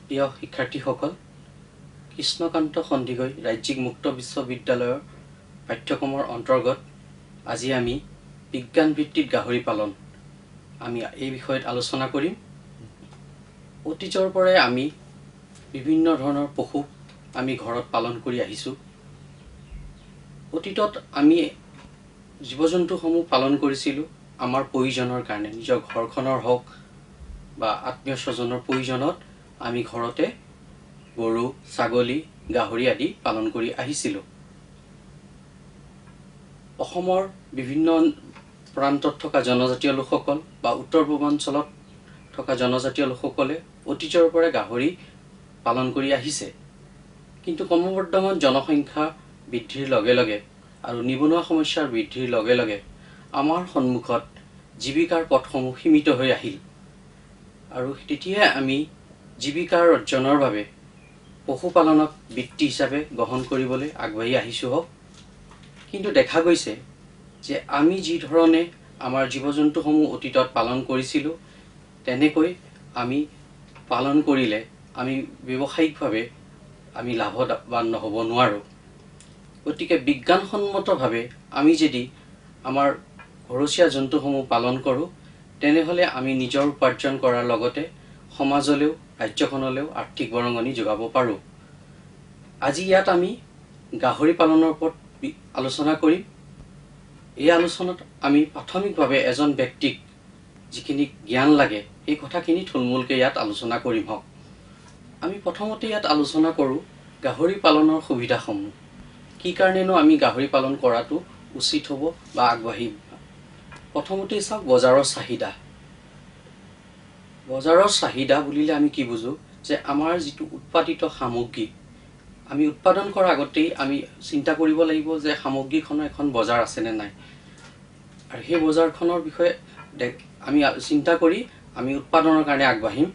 প্ৰিয় শিক্ষাৰ্থীসকল, কৃষ্ণকান্ত সন্দিকৈ ৰাজ্যিক মুক্ত বিশ্ববিদ্যালয়ৰ পাঠ্যক্ৰমৰ অন্তৰ্গত আজি আমি বিজ্ঞান ভিত্তিত গাহৰি পালন আমি এই বিষয়ত আলোচনা কৰিম। অতীজৰ পৰাই আমি বিভিন্ন ধৰণৰ পশু আমি ঘৰত পালন কৰি আহিছোঁ। অতীতত আমি জীৱ জন্তুসমূহ পালন কৰিছিলোঁ আমাৰ প্ৰয়োজনৰ কাৰণে, নিজৰ ঘৰখনৰ হওক বা আত্মীয় স্বজনৰ প্ৰয়োজনত আমি ঘৰতে গৰু, ছাগলী, গাহৰি আদি পালন কৰি আহিছিলোঁ। অসমৰ বিভিন্ন প্ৰান্তত থকা জনজাতীয় লোকসকল বা উত্তৰ পূৰ্বাঞ্চলত থকা জনজাতীয় লোকসকলে অতীজৰ পৰা গাহৰি পালন কৰি আহিছে। কিন্তু ক্ৰমবৰ্ধমান জনসংখ্যা বৃদ্ধিৰ লগে লগে আৰু নিবনুৱা সমস্যাৰ বৃদ্ধিৰ লগে লগে আমাৰ সন্মুখত জীৱিকাৰ পথসমূহ সীমিত হৈ আহিল আৰু তেতিয়াই আমি জীৱিকাৰ অৰ্জনৰ বাবে পশুপালনক বৃত্তি হিচাপে গ্ৰহণ কৰিবলৈ আগবাঢ়ি আহিছোঁ হওক। কিন্তু দেখা গৈছে যে আমি যি ধৰণে আমাৰ জীৱ জন্তুসমূহ অতীতত পালন কৰিছিলোঁ, তেনেকৈ আমি পালন কৰিলে আমি ব্যৱসায়িকভাৱে আমি লাভৱান নহ'ব নোৱাৰোঁ। গতিকে বিজ্ঞানসন্মতভাৱে আমি যদি আমাৰ ঘৰচীয়া জন্তুসমূহ পালন কৰোঁ, তেনেহ'লে আমি নিজৰ উপাৰ্জন কৰাৰ লগতে সমাজলৈও, ৰাজ্যখনলৈও আৰ্থিক বৰঙণি যোগাব পাৰোঁ। আজি ইয়াত আমি গাহৰি পালনৰ ওপৰত আলোচনা কৰিম। এই আলোচনাত আমি প্ৰাথমিকভাৱে এজন ব্যক্তিক যিখিনি জ্ঞান লাগে সেই কথাখিনি থুলমূলকৈ ইয়াত আলোচনা কৰিম হওক। আমি প্ৰথমতে ইয়াত আলোচনা কৰোঁ গাহৰি পালনৰ সুবিধাসমূহ। কি কাৰণেনো আমি গাহৰি পালন কৰাটো উচিত হ'ব বা আগবাঢ়িম। প্ৰথমতেই চাওক বজাৰৰ চাহিদা। বজাৰৰ চাহিদা বুলিলে আমি কি বুজোঁ যে আমাৰ যিটো উৎপাদিত সামগ্ৰী, আমি উৎপাদন কৰাৰ আগতেই আমি চিন্তা কৰিব লাগিব যে সামগ্ৰীখনৰ এখন বজাৰ আছেনে নাই, আৰু সেই বজাৰখনৰ বিষয়ে আমি চিন্তা কৰি আমি উৎপাদনৰ কাৰণে আগবাঢ়িম।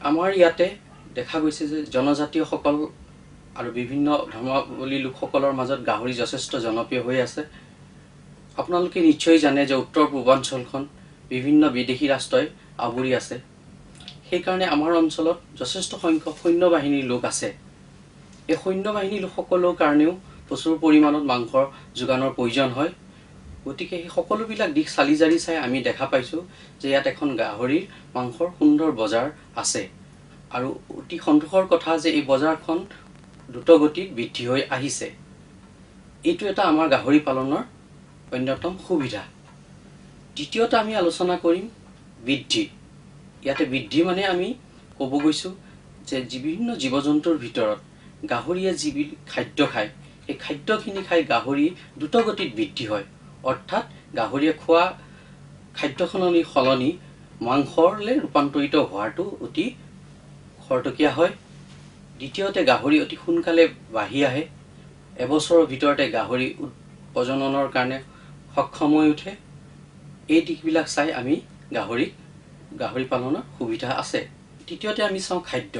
আমাৰ ইয়াতে দেখা গৈছে যে জনজাতীয়সকল আৰু বিভিন্ন ধৰ্মাৱলী লোকসকলৰ মাজত গাহৰি যথেষ্ট জনপ্ৰিয় হৈ আছে। আপোনালোকে নিশ্চয় জানে যে উত্তৰ পূৰ্বাঞ্চলখন বিভিন্ন বিদেশী ৰাষ্ট্ৰই আৱৰি আছে, সেইকাৰণে আমাৰ অঞ্চলত যথেষ্ট সংখ্যক সৈন্য বাহিনীৰ লোক আছে। এই সৈন্য বাহিনীৰ লোকসকলৰ কাৰণেও প্ৰচুৰ পৰিমাণত মাংসৰ যোগানৰ প্ৰয়োজন হয়। গতিকে সেই সকলোবিলাক দিশ চালি জাৰি চাই আমি দেখা পাইছোঁ যে ইয়াত এখন গাহৰিৰ মাংসৰ সুন্দৰ বজাৰ আছে আৰু অতি সন্তোষৰ কথা যে এই বজাৰখন দ্ৰুতগতিত বৃদ্ধি হৈ আহিছে। এইটো এটা আমাৰ গাহৰি পালনৰ অন্যতম সুবিধা। দ্বিতীয়তে আমি আলোচনা কৰিম বৃদ্ধি। ইয়াতে বৃদ্ধি মানে আমি ক'ব গৈছোঁ যে বিভিন্ন জীৱ জন্তুৰ ভিতৰত গাহৰিয়ে যি খাদ্য খায়, সেই খাদ্যখিনি খাই গাহৰি দ্ৰুতগতিত বৃদ্ধি হয়। অৰ্থাৎ গাহৰিয়ে খোৱা খাদ্যখননি সলনি মাংসলৈ ৰূপান্তৰিত হোৱাটো অতি খৰতকীয়া হয়। দ্বিতীয়তে গাহৰি অতি সোনকালে বাঢ়ি আহে। এবছৰৰ ভিতৰতে গাহৰি প্ৰজননৰ কাৰণে সক্ষম হৈ উঠে। এই দিশবিলাক চাই আমি গাহৰি পালনৰ সুবিধা আছে। তৃতীয়তে আমি চাওঁ খাদ্য।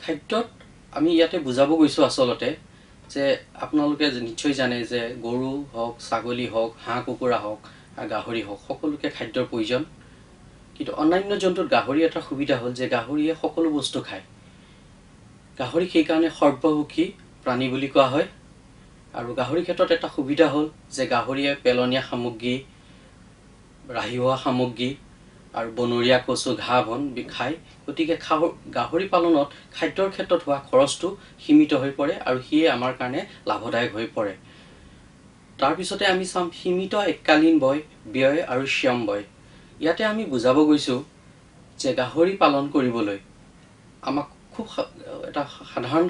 খাদ্যত আমি ইয়াতে বুজাব গৈছোঁ আচলতে যে আপোনালোকে নিশ্চয় জানে যে গৰু হওক, ছাগলী হওক, হাঁহ কুকুৰা হওক, গাহৰি হওক, সকলোকে খাদ্যৰ প্ৰয়োজন। কিন্তু অন্যান্য জন্তুত গাহৰি এটা সুবিধা হ'ল যে গাহৰিয়ে সকলো বস্তু খায়। গাহৰি সেইকাৰণে সৰ্বভোগী প্ৰাণী বুলি কোৱা হয়। আৰু গাহৰিৰ ক্ষেত্ৰত এটা সুবিধা হ'ল যে গাহৰিয়ে পেলনীয়া সামগ্ৰী, ৰাহি হোৱা সামগ্ৰী আৰু বনৰীয়া কচু, ঘাঁহ বন খায়। গতিকে গাহৰি পালনত খাদ্যৰ ক্ষেত্ৰত হোৱা খৰচটো সীমিত হৈ পৰে আৰু সিয়ে আমাৰ কাৰণে লাভদায়ক হৈ পৰে। তাৰপিছতে আমি চাম সীমিত এককালীন ব্যয় আৰু শ্ৰম ব্যয়। ইয়াতে আমি বুজাব গৈছোঁ যে গাহৰি পালন কৰিবলৈ আমাক খুব এটা সাধাৰণ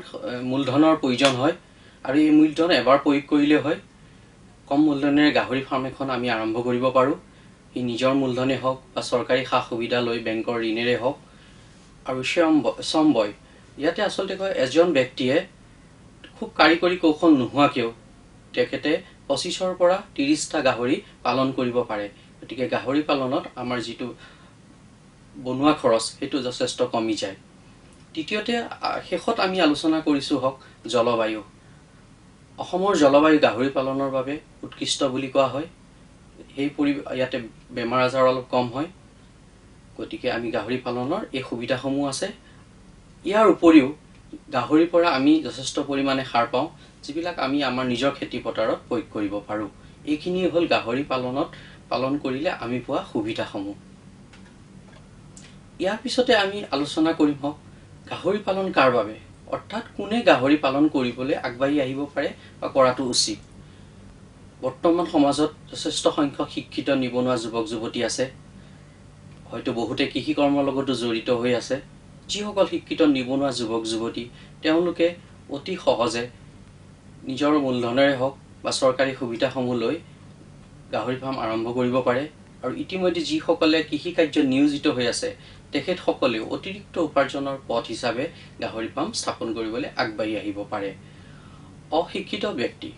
মূলধনৰ প্ৰয়োজন হয় আৰু এই মূলধন এবাৰ প্ৰয়োগ কৰিলে হয়। কম মূলধনেৰে গাহৰি ফাৰ্ম এখন আমি আৰম্ভ কৰিব পাৰোঁ, সি নিজৰ মূলধনে হওক বা চৰকাৰী সা সুবিধা লৈ বেংকৰ ঋণেৰে হওক। আৰু শ্ৰম ব্যয় ইয়াতে আচলতে কয় এজন ব্যক্তিয়ে খুব কাৰিকৰী কৌশল নোহোৱাকৈও তেখেতে 25ৰ পৰা 30টা গাহৰি পালন কৰিব পাৰে। গতিকে গাহৰি পালনত আমাৰ যিটো বনোৱা খৰচ সেইটো যথেষ্ট কমি যায়। তৃতীয়তে শেষত আমি আলোচনা কৰিছোঁ হওক জলবায়ু। অসমৰ জলবায়ু গাহৰি পালনৰ বাবে উৎকৃষ্ট বুলি কোৱা হয়। ইয়াতে বেমাৰ আজাৰ অলপ কম হয়। গতিকে আমি গাহৰি পালনৰ এই সুবিধাসমূহ আছে। ইয়াৰ উপৰিও গাহৰিৰ পৰা আমি যথেষ্ট পৰিমাণে সাৰ পাওঁ, যিবিলাক আমি আমাৰ নিজৰ খেতি পথাৰত প্ৰয়োগ কৰিব পাৰোঁ। এইখিনিয়ে হ'ল গাহৰি পালন কৰিলে আমি পোৱা সুবিধাসমূহ। ইয়াৰ পিছতে আমি আলোচনা কৰিম হওক গাহৰি পালন কাৰ বাবে, অৰ্থাৎ কোনে গাহৰি পালন কৰিবলৈ আগবাঢ়ি আহিব পাৰে বা কৰাটো উচিত। বৰ্তমান সমাজত যথেষ্ট সংখ্যক শিক্ষিত নিবনুৱা যুৱক যুৱতী আছে, হয়তো বহুতে কৃষি কৰ্মৰ লগতো জড়িত হৈ আছে। যিসকল শিক্ষিত নিবনুৱা যুৱক যুৱতী, তেওঁলোকে অতি সহজে নিজৰ মূলধনেৰে হওক বা চৰকাৰী সুবিধাসমূহ লৈ গাহৰি ফাৰ্ম আৰম্ভ কৰিব পাৰে। আৰু ইতিমধ্যে যিসকলে কৃষি কাৰ্যত নিয়োজিত হৈ আছে, তেখেতসকলেও অতিৰিক্ত উপাৰ্জনৰ পথ হিচাপে গাহৰি ফাৰ্ম স্থাপন কৰিবলৈ আগবাঢ়ি আহিব পাৰে। অশিক্ষিত ব্যক্তি,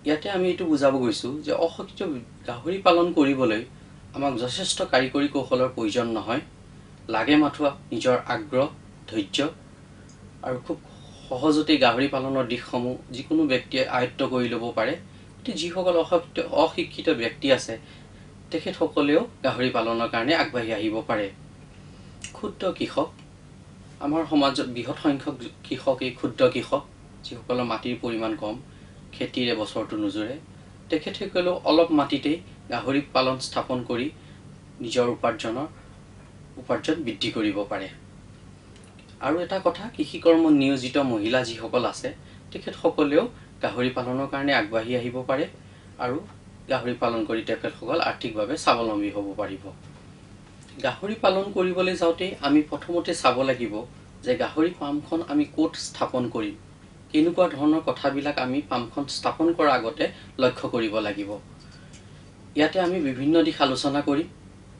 ইয়াতে আমি এইটো বুজাব গৈছোঁ যে অশিক্ষিত গাহৰি পালন কৰিবলৈ আমাক যথেষ্ট কাৰিকৰী কৌশলৰ প্ৰয়োজন নহয়, লাগে মাথোঁ নিজৰ আগ্ৰহ, ধৈৰ্য আৰু খুব সহজতেই গাহৰি পালনৰ দিশসমূহ যিকোনো ব্যক্তিয়ে আয়ত্ব কৰি ল'ব পাৰে। গতিকে যিসকল অশিক্ষিত ব্যক্তি আছে, তেখেতসকলেও গাহৰি পালনৰ কাৰণে আগবাঢ়ি আহিব পাৰে। ক্ষুদ্ৰ কৃষক, আমাৰ সমাজত বৃহৎ সংখ্যক কৃষক এই ক্ষুদ্ৰ কৃষক, যিসকলৰ মাটিৰ পৰিমাণ কম, খেতিৰে বছৰটো নোজোৰে, তেখেতসকলেও অলপ মাটিতেই গাহৰি পালন স্থাপন কৰি নিজৰ উপাৰ্জন বৃদ্ধি কৰিব পাৰে। আৰু এটা কথা, কৃষি কৰ্মত নিয়োজিত মহিলা যিসকল আছে, তেখেতসকলেও গাহৰি পালনৰ কাৰণে আগবাঢ়ি আহিব পাৰে আৰু গাহৰি পালন কৰি তেখেতসকল আৰ্থিকভাৱে স্বাৱলম্বী হ'ব পাৰিব। গাহৰি পালন কৰিবলৈ যাওঁতে আমি প্ৰথমতে চাব লাগিব যে গাহৰি ফাৰ্মখন আমি ক'ত স্থাপন কৰিম, কেনেকুৱা ধৰণৰ কথাবিলাক আমি ফাৰ্মখন স্থাপন কৰাৰ আগতে লক্ষ্য কৰিব লাগিব। ইয়াতে আমি বিভিন্ন দিশ আলোচনা কৰিম।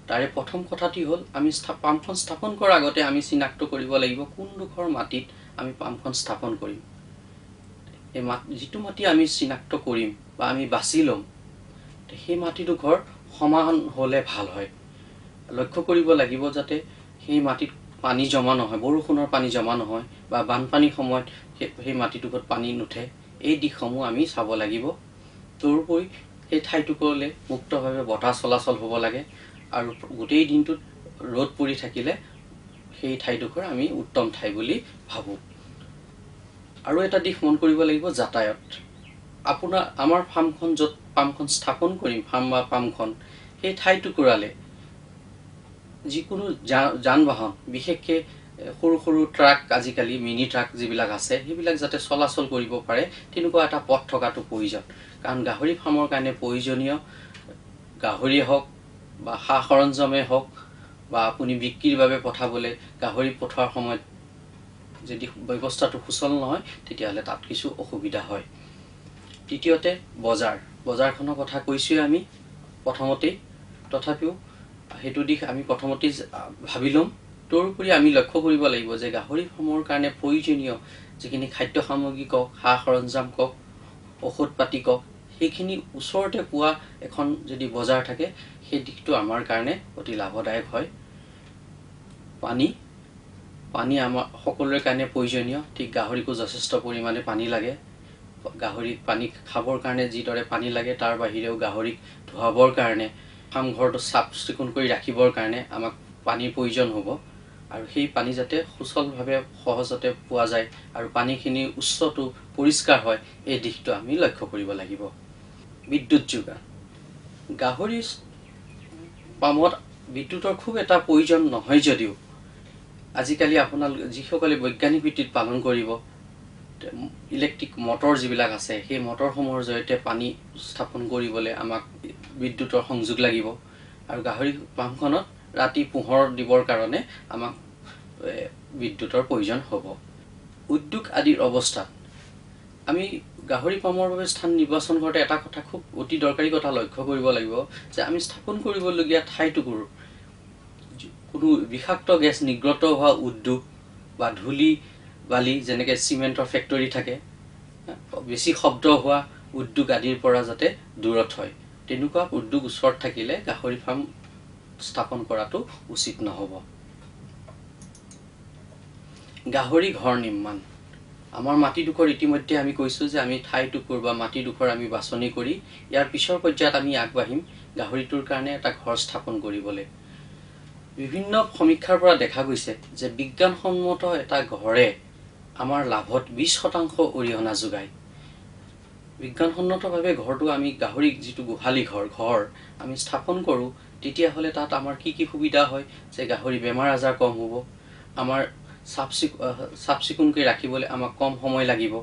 তাৰে প্ৰথম কথাটি হ'ল, আমি পাম্পখন স্থাপন কৰাৰ আগতে আমি চিনাক্ত কৰিব লাগিব কোনডোখৰ মাটিত আমি পাম্পখন স্থাপন কৰিম। এই যিটো মাটি আমি চিনাক্ত কৰিম বা আমি বাছি ল'ম, সেই মাটিডোখৰ সমান হ'লে ভাল হয়। লক্ষ্য কৰিব লাগিব যাতে সেই মাটিত পানী জমা নহয়, বৰষুণৰ পানী জমা নহয় বা বানপানীৰ সময়ত সেই মাটিডোখৰত পানী নুঠে। এই দিশসমূহ আমি চাব লাগিব। তদুপৰি সেই ঠাইটুকুৰলৈ মুক্তভাৱে বতাহ চলাচল হ'ব লাগে আৰু গোটেই দিনটোত ৰ'দ পৰি থাকিলে সেই ঠাইডোখৰ আমি উত্তম ঠাই বুলি ভাবোঁ। আৰু এটা দিশ মন কৰিব লাগিব, যাতায়াত। আমাৰ ফাৰ্মখন য'ত পাম্পখন স্থাপন কৰিম, ফাৰ্ম বা পাম্পখন, সেই ঠাইটুকুৰালে যিকোনো যান বাহন, বিশেষকৈ সৰু সৰু ট্ৰাক, আজিকালি মিনি ট্ৰাক যিবিলাক আছে, সেইবিলাক যাতে চলাচল কৰিব পাৰে তেনেকুৱা এটা পথ থকাটো প্ৰয়োজন। কাৰণ গাহৰি ফাৰ্মৰ কাৰণে প্ৰয়োজনীয় গাহৰিয়ে হওক বা সা সৰঞ্জামেই হওক বা আপুনি বিক্ৰীৰ বাবে পঠাবলৈ গাহৰি পঠোৱাৰ সময়ত যদি ব্যৱস্থাটো সুচল নহয়, তেতিয়াহ'লে তাত কিছু অসুবিধা হয়। তৃতীয়তে বজাৰ, বজাৰখনৰ কথা কৈছোঁৱেই আমি প্ৰথমতেই, তথাপিও সেইটো দিশ আমি প্ৰথমতেই ভাবি ল'ম। তদুপৰি আমি লক্ষ্য কৰিব লাগিব যে গাহৰি ফাৰ্মৰ কাৰণে প্ৰয়োজনীয় যিখিনি খাদ্য সামগ্ৰী কওক, সা সৰঞ্জাম কওক, ঔষধ পাতি কওক, সেইখিনি ওচৰতে পোৱা এখন যদি বজাৰ থাকে, সেই দিশটো আমাৰ কাৰণে অতি লাভদায়ক হয়। পানী, পানী আমাৰ সকলোৰে কাৰণে প্ৰয়োজনীয়। ঠিক গাহৰিকো যথেষ্ট পৰিমাণে পানী লাগে। গাহৰিক পানী খাবৰ কাৰণে যিদৰে পানী লাগে, তাৰ বাহিৰেও গাহৰিক ধুৱাবৰ কাৰণে, ফাৰ্ম ঘৰটো চাফ চিকুণ কৰি ৰাখিবৰ কাৰণে আমাক পানীৰ প্ৰয়োজন হ'ব। আৰু সেই পানী যাতে সুচলভাৱে সহজতে পোৱা যায় আৰু পানীখিনিৰ উৎসটো পৰিষ্কাৰ হয়, এই দিশটো আমি লক্ষ্য কৰিব লাগিব। বিদ্যুৎ যোগান, গাহৰি পামত বিদ্যুতৰ খুব এটা প্ৰয়োজন নহয় যদিও আজিকালি আপোনালোকে যিসকলে বৈজ্ঞানিক ভিত্তিত পালন কৰিব, ইলেক্ট্ৰিক মটৰ যিবিলাক আছে, সেই মটৰসমূহৰ জৰিয়তে পানী স্থাপন কৰিবলৈ আমাক বিদ্যুতৰ সংযোগ লাগিব। আৰু গাহৰি পামখনত ৰাতি পোহৰ দিবৰ কাৰণে আমাক বিদ্যুতৰ প্ৰয়োজন হ'ব। উদ্যোগ আদিৰ অৱস্থাত আমি গাহৰি পামৰ বাবে স্থান নিৰ্বাচন কৰোঁতে এটা কথা খুব অতি দৰকাৰী কথা লক্ষ্য কৰিব লাগিব যে আমি স্থাপন কৰিবলগীয়া ঠাইটুকুৰ কোনো বিষাক্ত গেছ নিৰ্গত হোৱা উদ্যোগ বা ধূলি বালি, যেনেকৈ চিমেণ্টৰ ফেক্টৰী থাকে, বেছি শব্দ হোৱা উদ্যোগ আদিৰ পৰা যাতে দূৰত হয়, তেনেকুৱা উদ্যোগ ওচৰত থাকিলে গাহৰি ফাৰ্ম স্থাপন কৰাটো উচিত নহ'ব। গাহৰি ঘৰ নিৰ্মাণ, আমাৰ মাটিডোখৰ ইতিমধ্যে আমি কৈছোঁ যে আমি ঠাইটুকুৰ বা মাটিডোখৰ আমি বাছনি কৰি ইয়াৰ পিছৰ পৰ্যায়ত আমি আগবাঢ়িম গাহৰিটোৰ কাৰণে এটা ঘৰ স্থাপন কৰিবলৈ। বিভিন্ন সমীক্ষাৰ পৰা দেখা গৈছে যে বিজ্ঞানসন্মত এটা ঘৰে আমাৰ লাভত 20% অৰিহণা যোগায়। বিজ্ঞানসন্মতভাৱে ঘৰটো আমি গাহৰিক যিটো গোহালি ঘৰ আমি স্থাপন কৰোঁ, তেতিয়াহ'লে তাত আমাৰ কি কি সুবিধা হয় যে গাহৰি বেমাৰ আজাৰ কম হ'ব, আমাৰ চাফ চিকুণকৈ ৰাখিবলৈ আমাক কম সময় লাগিব,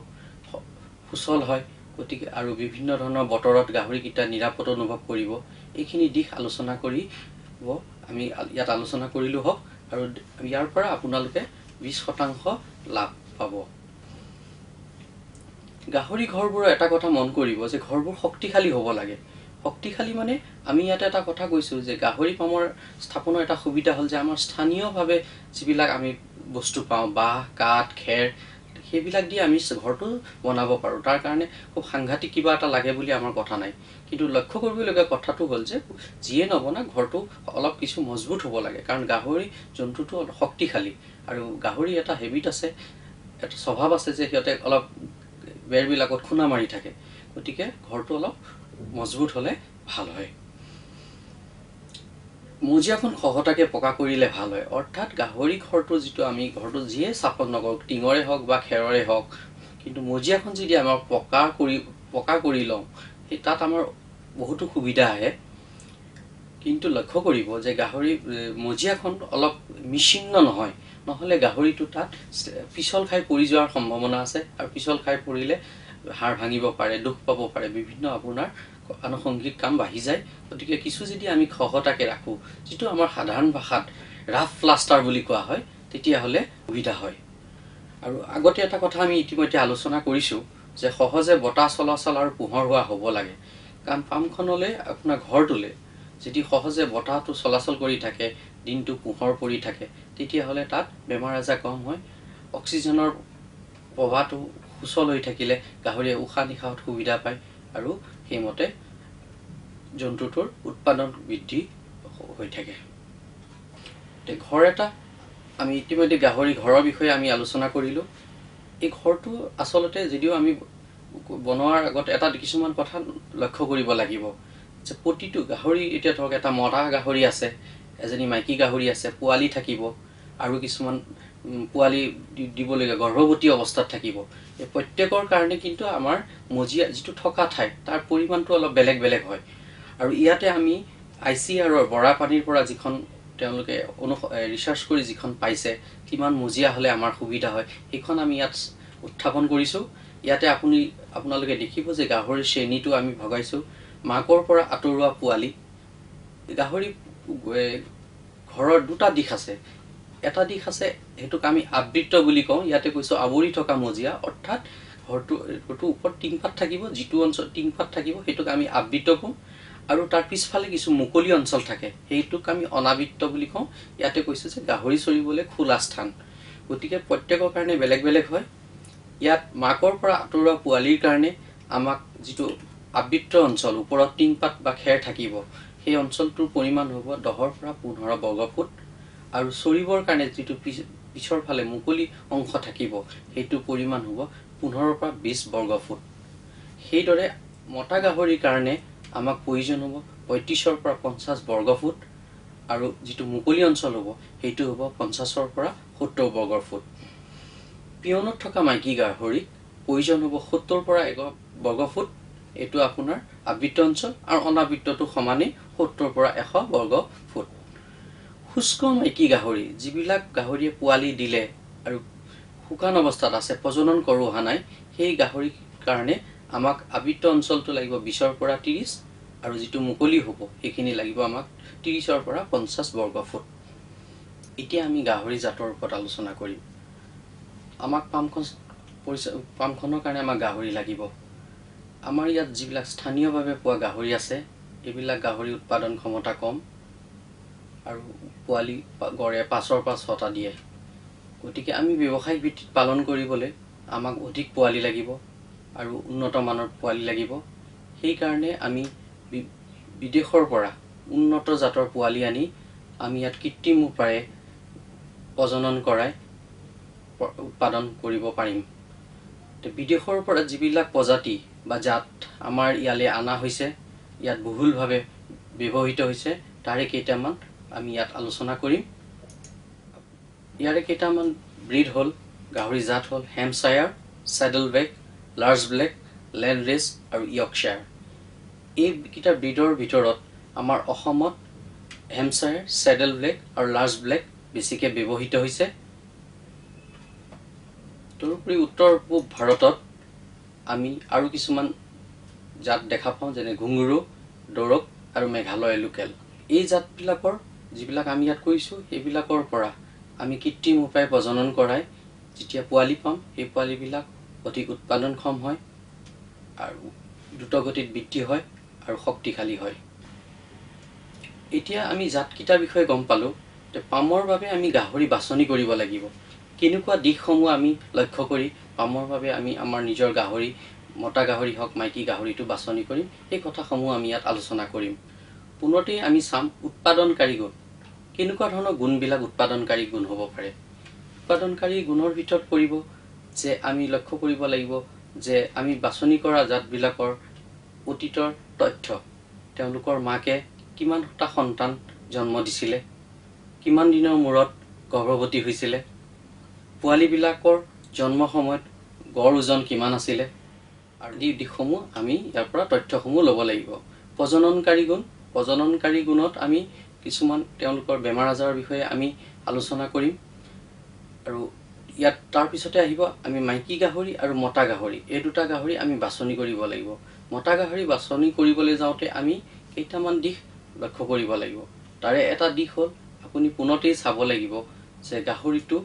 সুচল হয়। গতিকে আৰু বিভিন্ন ধৰণৰ বতৰত গাহৰিকেইটা নিৰাপদ অনুভৱ কৰিব। এইখিনি দিশ আলোচনা কৰিব আমি ইয়াত আলোচনা কৰিলোঁ হওক, আৰু ইয়াৰ পৰা আপোনালোকে 20% লাভ পাব। গাহৰি ঘৰবোৰৰ এটা কথা মন কৰিব যে ঘৰবোৰ শক্তিশালী হ'ব লাগে। শক্তিশালী মানে আমি ইয়াতে এটা কথা কৈছোঁ যে গাহৰি পামৰ স্থাপনৰ এটা সুবিধা হ'ল যে আমাৰ স্থানীয়ভাৱে যিবিলাক আমি বস্তু পাওঁ, বাঁহ, কাঠ, খেৰ, সেইবিলাক দি আমি ঘৰটো বনাব পাৰোঁ। তাৰ কাৰণে খুব সাংঘাতিক কিবা এটা লাগে বুলি আমাৰ কথা নাই। কিন্তু লক্ষ্য কৰিবলগীয়া কথাটো হ'ল যে যিয়ে নবনাওক ঘৰটো অলপ কিছু মজবুত হ'ব লাগে, কাৰণ গাহৰি জন্তুটো অলপ শক্তিশালী আৰু গাহৰি এটা হেবিট আছে, এটা স্বভাৱ আছে যে সিহঁতে অলপ বেৰবিলাকত খুন্দা মাৰি থাকে। গতিকে ঘৰটো অলপ মজবুত হ'লে ভাল হয়। মজিয়াখন খহটাকৈ পকা কৰিলে ভাল হয়। অৰ্থাৎ গাহৰি ঘৰটো যিটো আমি ঘৰটো যিয়ে স্থাপন নকৰক, টিঙৰে হওক বা খেৰৰে হওক, কিন্তু মজিয়াখন যদি আমাৰ পকা কৰি লওঁ, সেই তাত আমাৰ বহুতো সুবিধা আহে। কিন্তু লক্ষ্য কৰিব যে গাহৰি মজিয়াখন অলপ মিচিন্ন নহয়, নহ'লে গাহৰিটো তাত পিছল খাই পৰি যোৱাৰ সম্ভাৱনা আছে, আৰু পিছল খাই পৰিলে হাড় ভাঙিব পাৰে, দুখ পাব পাৰে, বিভিন্ন আপোনাৰ আনুষংগিক কাম বাঢ়ি যায়। গতিকে কিছু যদি আমি খহটাকৈ ৰাখোঁ, যিটো আমাৰ সাধাৰণ ভাষাত ৰাফ প্লাষ্টাৰ বুলি কোৱা হয়, তেতিয়াহ'লে সুবিধা হয়। আৰু আগতে এটা কথা আমি ইতিমধ্যে আলোচনা কৰিছোঁ যে সহজে বতাহ চলাচল আৰু পোহৰ হোৱা হ'ব লাগে, কাৰণ পামখনলৈ আপোনাৰ ঘৰটোলৈ যদি সহজে বতাহটো চলাচল কৰি থাকে, দিনটো পোহৰ পৰি থাকে, তেতিয়াহ'লে তাত বেমাৰ আজাৰ কম হয়, অক্সিজেনৰ প্ৰবাহটো সুচল হৈ থাকিলে গাহৰিয়ে উশাহ নিশাহত সুবিধা পায় আৰু সেইমতে জন্তুটোৰ উৎপাদন বৃদ্ধি হৈ থাকে। ঘৰ এটা আমি ইতিমধ্যে গাহৰি ঘৰৰ বিষয়ে আমি আলোচনা কৰিলোঁ। এই ঘৰটো আচলতে যদিও আমি বনোৱাৰ আগত এটা কিছুমান কথা লক্ষ্য কৰিব লাগিব যে প্ৰতিটো গাহৰি, এতিয়া ধৰক এটা মতা গাহৰি আছে, এজনী মাইকী গাহৰি আছে, পোৱালি থাকিব আৰু কিছুমান পোৱালি দিবলগীয়া গৰ্ভৱতী অৱস্থাত থাকিব। এই প্ৰত্যেকৰ কাৰণে কিন্তু আমাৰ মজিয়া যিটো থকা ঠাই তাৰ পৰিমাণটো অলপ বেলেগ বেলেগ হয়। আৰু ইয়াতে আমি ICRৰ বৰাপানীৰ পৰা যিখন তেওঁলোকে ৰিচাৰ্চ কৰি যিখন পাইছে কিমান মজিয়া হ'লে আমাৰ সুবিধা হয়, সেইখন আমি ইয়াত উত্থাপন কৰিছোঁ। ইয়াতে আপোনালোকে দেখিব যে গাহৰিৰ শ্ৰেণীটো আমি ভগাইছোঁ। মাকৰ পৰা আঁতৰোৱা পোৱালি, গাহৰি ঘৰৰ দুটা দিশ আছে। এটা দিশ আছে সেইটোক আমি আবৃত্ত বুলি কওঁ, ইয়াতে কৈছোঁ আৱৰি থকা মজিয়া, অৰ্থাৎ ঘৰটো ওপৰত টিংপাত থাকিব, যিটো অঞ্চল টিংপাত থাকিব সেইটোক আমি আবৃত্ত কওঁ, আৰু তাৰ পিছফালে কিছু মুকলি অঞ্চল থাকে সেইটোক আমি অনাবৃত্ত বুলি কওঁ। ইয়াতে কৈছোঁ যে গাহৰি চৰিবলৈ খোলা স্থান। গতিকে প্ৰত্যেকৰ কাৰণে বেলেগ বেলেগ হয়। ইয়াত মাকৰ পৰা আঁতৰোৱা পোৱালিৰ কাৰণে আমাক যিটো আবৃত্ত অঞ্চল ওপৰত টিংপাত বা খেৰ থাকিব, সেই অঞ্চলটোৰ পৰিমাণ হ'ব 10ৰ পৰা 15 বৰ্গফুট, আৰু চৰিবৰ কাৰণে যিটো পিছৰ ফালে মুকলি অংশ থাকিব সেইটোৰ পৰিমাণ হ'ব 15ৰ পৰা 20 বৰ্গফুট। সেইদৰে মতা গাহৰিৰ কাৰণে আমাক প্ৰয়োজন হ'ব 35ৰ পৰা 50 বৰ্গফুট, আৰু যিটো মুকলি অঞ্চল হ'ব সেইটো হ'ব 50ৰ পৰা 70 বৰ্গফুট। পিয়নত থকা মাইকী গাহৰিক প্ৰয়োজন হ'ব 70ৰ পৰা 1 বৰ্গফুট, এইটো আপোনাৰ আবৃত্ত অঞ্চল, আৰু অনাবৃত্তটো সমানেই 70ৰ পৰা 100 বৰ্গফুট। শুষ্ক মাইকী গাহৰি, যিবিলাক গাহৰিয়ে পোৱালি দিলে আৰু শুকান অৱস্থাত আছে, প্ৰজনন কৰোৱা নাই, সেই গাহৰিৰ কাৰণে আমাক আবৃত্ত অঞ্চলটো লাগিব 20ৰ পৰা 30, আৰু যিটো মুকলি হ'ব সেইখিনি লাগিব আমাক 30ৰ পৰা 50 বৰ্গফুট। এতিয়া আমি গাহৰি জাতৰ ওপৰত আলোচনা কৰিম। আমাক পামখনৰ কাৰণে আমাক গাহৰি লাগিব। আমাৰ ইয়াত যিবিলাক স্থানীয়ভাৱে পোৱা গাহৰি আছে, এইবিলাক গাহৰি উৎপাদন ক্ষমতা কম আৰু পোৱালি গড়ে 5ৰ পৰা 6টা দিয়ে। গতিকে আমি ব্যৱসায়িক ভিত্তিত পালন কৰিবলৈ আমাক অধিক পোৱালি লাগিব আৰু উন্নত মানৰ পোৱালি লাগিব। সেইকাৰণে আমি বিদেশৰ পৰা উন্নত জাতৰ পোৱালি আনি আমি ইয়াত কৃত্ৰিম উপায়ে প্ৰজনন কৰাই উৎপাদন কৰিব পাৰিম। বিদেশৰ পৰা যিবিলাক প্ৰজাতি বা জাত আমাৰ ইয়ালৈ অনা হৈছে, ইয়াত বহুলভাৱে ব্যৱহৃত হৈছে, তাৰে কেইটামান আমি ইয়াত আলোচনা কৰিম। ইয়াৰে কেইটামান ব্ৰীড হ'ল, গাহৰি জাত হ'ল Hampshire, saddleback, large black, landrace আৰু য়ৰ্কশ্বায়াৰ। এইকেইটা ব্ৰীডৰ ভিতৰত আমাৰ অসমত হেমশ্বায়াৰ, চেডেল ব্লেক আৰু লাৰ্জ ব্লেক বেছিকৈ ব্যৱহৃত হৈছে। তদুপৰি উত্তৰ পূব ভাৰতত আমি আৰু কিছুমান জাত দেখা পাওঁ, যেনে ঘুঙুৰু, দৰক আৰু মেঘালয় লোকেল। এই জাতবিলাকৰ যিবিলাক আমি ইয়াত কৰিছোঁ, সেইবিলাকৰ পৰা আমি কৃত্ৰিম উপায়ে প্ৰজনন কৰাই যেতিয়া পোৱালি পাম, সেই পোৱালিবিলাক অধিক উৎপাদনক্ষম হয় আৰু দ্ৰুতগতিত বৃদ্ধি হয় আৰু শক্তিশালী হয়। এতিয়া আমি জাতকেইটাৰ বিষয়ে গম পালোঁ যে পামৰ বাবে আমি গাহৰি বাছনি কৰিব লাগিব। কেনেকুৱা দিশসমূহ আমি লক্ষ্য কৰি পামৰ বাবে আমি আমাৰ নিজৰ গাহৰি, মতা গাহৰি হওক মাইকী গাহৰিটো বাছনি কৰিম, সেই কথাসমূহ আমি ইয়াত আলোচনা কৰিম। পোনতেই আমি চাম উৎপাদনকাৰী গুণ। কেনেকুৱা ধৰণৰ গুণবিলাক উৎপাদনকাৰী গুণ হ'ব পাৰে? উৎপাদনকাৰী গুণৰ ভিতৰত পৰিব যে আমি লক্ষ্য কৰিব লাগিব যে আমি বাছনি কৰা জাতবিলাকৰ অতীতৰ তথ্য, তেওঁলোকৰ মাকে কিমানটা সন্তান জন্ম দিছিলে, কিমান দিনৰ মূৰত গৰ্ভৱতী হৈছিলে, পোৱালিবিলাকৰ জন্ম সময়ত গড় ওজন কিমান আছিলে আদি দিশসমূহ আমি ইয়াৰ পৰা তথ্যসমূহ ল'ব লাগিব। প্ৰজননকাৰী গুণ, প্ৰজননকাৰী গুণত আমি কিছুমান তেওঁলোকৰ বেমাৰ আজাৰৰ বিষয়ে আমি আলোচনা কৰিম। আৰু ইয়াত তাৰপিছতে আহিব আমি মাইকী গাহৰি আৰু মতা গাহৰি, এই দুটা গাহৰি আমি বাছনি কৰিব লাগিব। মতা গাহৰি বাছনি কৰিবলৈ যাওঁতে আমি কেইটামান দিশ লক্ষ্য কৰিব লাগিব। তাৰে এটা দিশ হ'ল আপুনি পোনতেই চাব লাগিব যে গাহৰিটো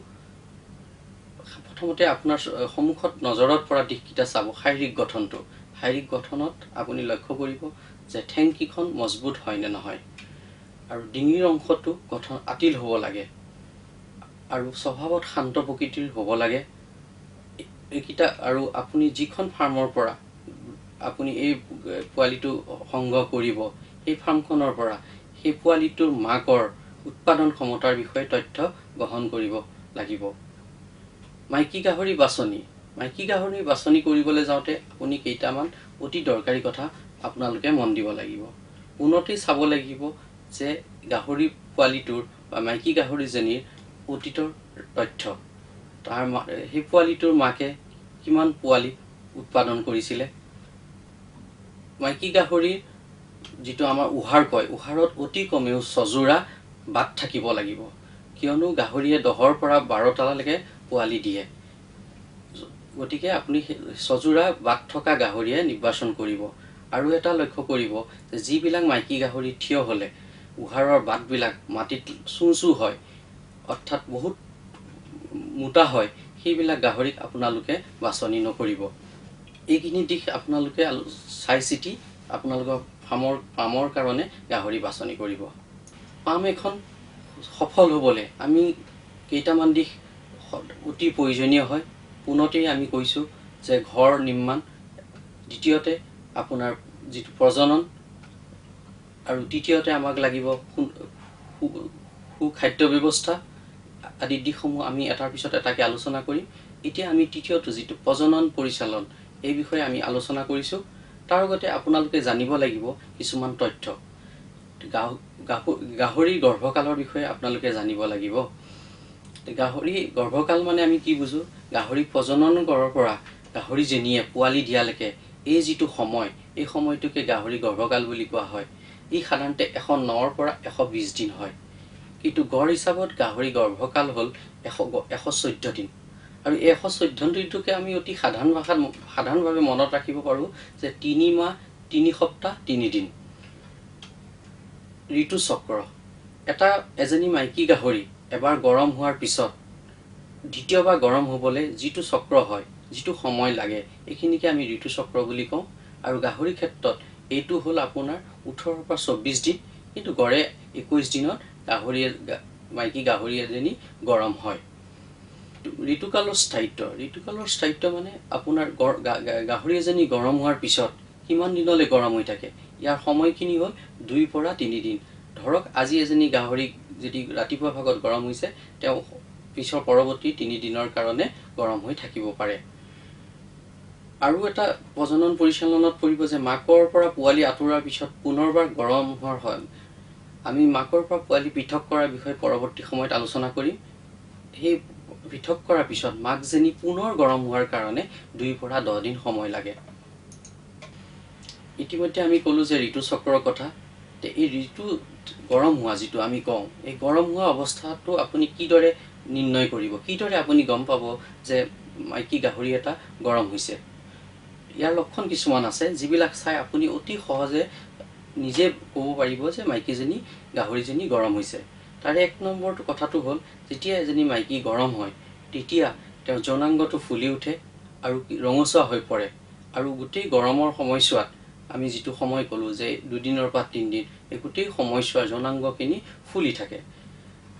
প্ৰথমতে আপোনাৰ সন্মুখত নজৰত পৰা দিশকেইটা চাব। শাৰীৰিক গঠনটো, শাৰীৰিক গঠনত আপুনি লক্ষ্য কৰিব যে ঠেংকিখন মজবুত হয় নে নহয়, আৰু ডিঙিৰ অংশটো গঠন আটিল হ'ব লাগে, আৰু স্বভাৱত শান্ত প্ৰকৃতিৰ হ'ব লাগে এইকেইটা। আৰু আপুনি যিখন ফাৰ্মৰ পৰা আপুনি এই পোৱালিটো সংগ্ৰহ কৰিব, সেই ফাৰ্মখনৰ পৰা সেই পোৱালিটোৰ মাকৰ উৎপাদন ক্ষমতাৰ বিষয়ে তথ্য গ্ৰহণ কৰিব লাগিব। মাইকী গাহৰি বাছনি, মাইকী গাহৰি বাছনি কৰিবলৈ যাওঁতে আপুনি কেইটামান অতি দৰকাৰী কথা আপোনালোকে মন দিব লাগিব। পোনতেই চাব লাগিব যে গাহৰি পোৱালিটোৰ বা মাইকী গাহৰিজনীৰ অতীতৰ তথ্য, তাৰ সেই পোৱালিটোৰ মাকে কিমান পোৱালি উৎপাদন কৰিছিলে। মাইকী গাহৰিৰ যিটো আমাৰ উহাৰ কয়, উহাৰত অতি কমেও ছযোৰা বাট থাকিব লাগিব, কিয়নো গাহৰিয়ে 10ৰ পৰা 12টালৈকে পোৱালি দিয়ে। গতিকে আপুনি ছযোৰা বাট থকা গাহৰিয়ে নিৰ্বাচন কৰিব। আৰু এটা লক্ষ্য কৰিব যে যিবিলাক মাইকী গাহৰি থিয় হ'লে উহাৰৰ বাটবিলাক মাটিত চুঁ চুঁ হয়, অৰ্থাৎ বহুত মোটা হয়, সেইবিলাক গাহৰিক আপোনালোকে বাছনি নকৰিব। এইখিনি দিশ আপোনালোকে চাই চিতি আপোনালোকৰ পামৰ কাৰণে গাহৰি বাছনি কৰিব। পাম এখন সফল হ'বলৈ আমি কেইটামান দিশ অতি প্ৰয়োজনীয় হয়। পোনতেই আমি কৈছোঁ যে ঘৰ নিৰ্মাণ, দ্বিতীয়তে আপোনাৰ যিটো প্ৰজনন, আৰু তৃতীয়তে আমাক লাগিব সুখাদ্য ব্যৱস্থা আদি দিশসমূহ আমি এটাৰ পিছত এটাকে আলোচনা কৰিম। এতিয়া আমি তৃতীয়টো যিটো প্ৰজনন পৰিচালন, এই বিষয়ে আমি আলোচনা কৰিছোঁ। তাৰ লগতে আপোনালোকে জানিব লাগিব কিছুমান তথ্য। গাহৰিৰ গৰ্ভকালৰ বিষয়ে আপোনালোকে জানিব লাগিব। গাহৰি গৰ্ভকাল মানে আমি কি বুজোঁ? গাহৰি প্ৰজনন কৰাৰ পৰা গাহৰিজনীয়ে পোৱালি দিয়ালৈকে এই যিটো সময়, এই সময়টোকে গাহৰি গৰ্ভকাল বুলি কোৱা হয়। ই সাধাৰণতে 109ৰ পৰা 120 দিন হয়, কিন্তু গড় হিচাপত গাহৰি গৰ্ভকাল হ'ল 114 দিন। আৰু এই 114 দিনটোকে আমি অতি সাধাৰণ ভাষাত সাধাৰণভাৱে মনত ৰাখিব পাৰোঁ যে 3 মাহ 3 সপ্তাহ 3 দিন। ঋতুচক্ৰ, এটা এজনী মাইকী গাহৰি এবাৰ গৰম হোৱাৰ পিছত দ্বিতীয়বাৰ গৰম হ'বলৈ যিটো চক্ৰ হয়, যিটো সময় লাগে, এইখিনিকে আমি ঋতুচক্ৰ বুলি কওঁ। আৰু গাহৰি ক্ষেত্ৰত এইটো হ'ল আপোনাৰ 18ৰ পৰা 24 দিন, কিন্তু গড়ে 21 দিনত গাহৰি মাইকী গাহৰি এজনী গৰম হয়। ঋতুকালৰ স্থায়িত্ব, ঋতুকালৰ স্থায়িত্ব মানে আপোনাৰ গাহৰি এজনী গৰম হোৱাৰ পিছত কিমান দিনলৈ গৰম হৈ থাকে, ইয়াৰ সময়খিনি হ'ল 2 পৰা 3 দিন। ধৰক আজি এজনী গাহৰি যদি ৰাতিপুৱা ভাগত গৰম হৈছে, তেওঁ পিছৰ পৰৱৰ্তী 3 দিনৰ কাৰণে গৰম হৈ থাকিব পাৰে। আৰু এটা প্ৰজনন পৰিচালনাত পৰিব যে মাকৰ পৰা পোৱালি আঁতৰাৰ পিছত পুনৰবাৰ গৰম হোৱাৰ হয়। আমি মাকৰ পৰা পোৱালি পৃথক কৰাৰ বিষয়ে পৰৱৰ্তী সময়ত আলোচনা কৰিম। সেই পৃথক কৰাৰ পিছত মাকজনী পুনৰ গৰম হোৱাৰ কাৰণে 2 পৰা 10 দিন সময় লাগে। ইতিমধ্যে আমি ক'লোঁ যে ঋতুচক্ৰৰ কথা। এই ঋতু গৰম হোৱা যিটো আমি কওঁ, এই গৰম হোৱা অৱস্থাটো আপুনি কিদৰে নিৰ্ণয় কৰিব, কিদৰে আপুনি গম পাব যে মাইকী গাহৰি এটা গৰম হৈছে? ইয়াৰ লক্ষণ কিছুমান আছে যিবিলাক চাই আপুনি অতি সহজে নিজে ক'ব পাৰিব যে মাইকীজনী গাহৰিজনী গৰম হৈছে। তাৰে 1 নম্বৰটো কথাটো হ'ল, যেতিয়া এজনী মাইকী গৰম হয় তেতিয়া তেওঁৰ যৌনাংগটো ফুলি উঠে আৰু ৰঙচুৱা হৈ পৰে। আৰু গোটেই গৰমৰ সময়ছোৱাত আমি যিটো সময় ক'লোঁ যে 2 দিনৰ পৰা 3 দিন, এই গোটেই সময়ছোৱা যৌনাংগখিনি ফুলি থাকে।